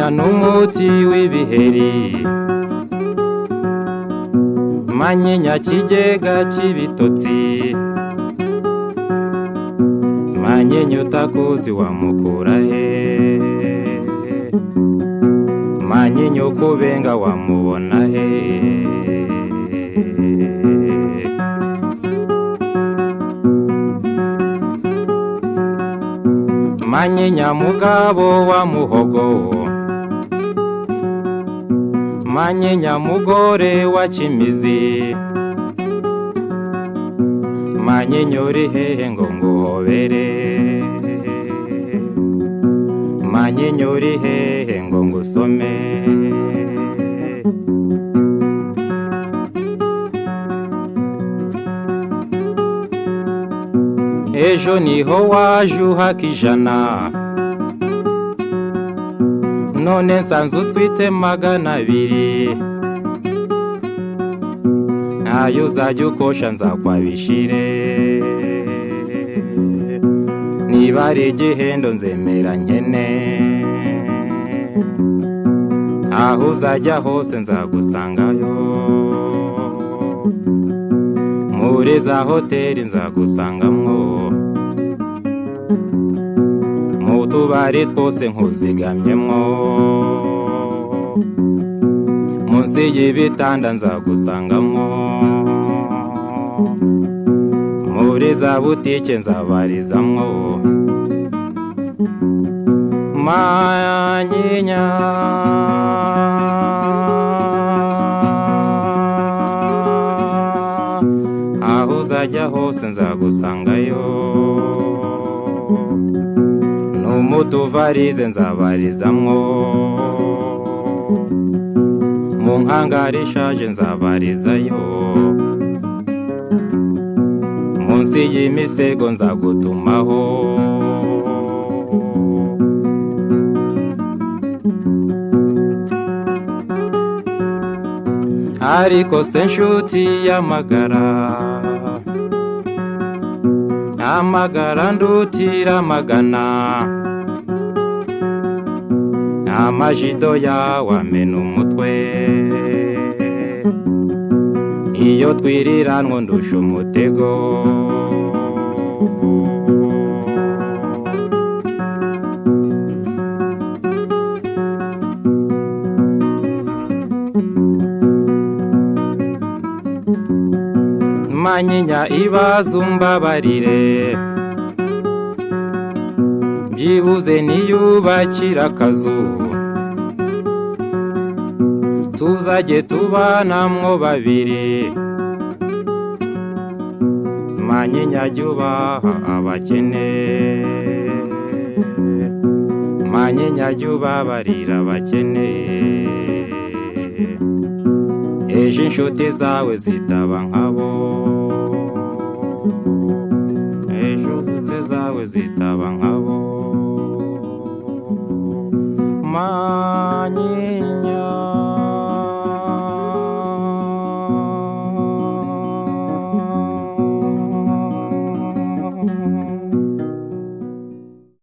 Manyinya n'umuti w'ibiheri, Manyinya kigega cy'ibitotsi, Manyinya utakuzi wamukura he? Manyinya ukubenga wamubona he? Manyinya mugabo wa Muhogo, Manyinya mugore wa Kimizi, Manyinya uri hehe ngo nguhobere? Manyinya uri hehe ngo ngusome? Ejo niho waje uhaka 100, none nsanze utwite 200. Ntayo uzajya ukosha nzakwabishire, niba ari igihendo nzemera nkene. Aho uzajya hose nzagusangayo, muri za hoteli nzagusangamwo, mu tubari twose nkuzigamyemwo, munsi y'ibitanda nzagusangamwo, muri za butike nzabarizamwo. Manyinya aho uzajya hose nzagusangayo, n'umutuvarize nzabarizamwo, mu nkangara ishaje nzabarizayo, munsi y'imisego nzagutumaho. Ariko se nshuti y'amagara, amagara ndutira amagana, amajido yawe amena umutwe, iyo twiriranwa ndusha umutego. Manyinya ibaze umbabarire, byibuze niyubakira akazu, tuzajye tubanamwo babiri. Manyinya jya ubaha abakene, Manyinya jya ubabarira abakene, ejo inshuti zawe zitaba nkabo, ejo inshuti zawe zitaba nkabo. Manyinya.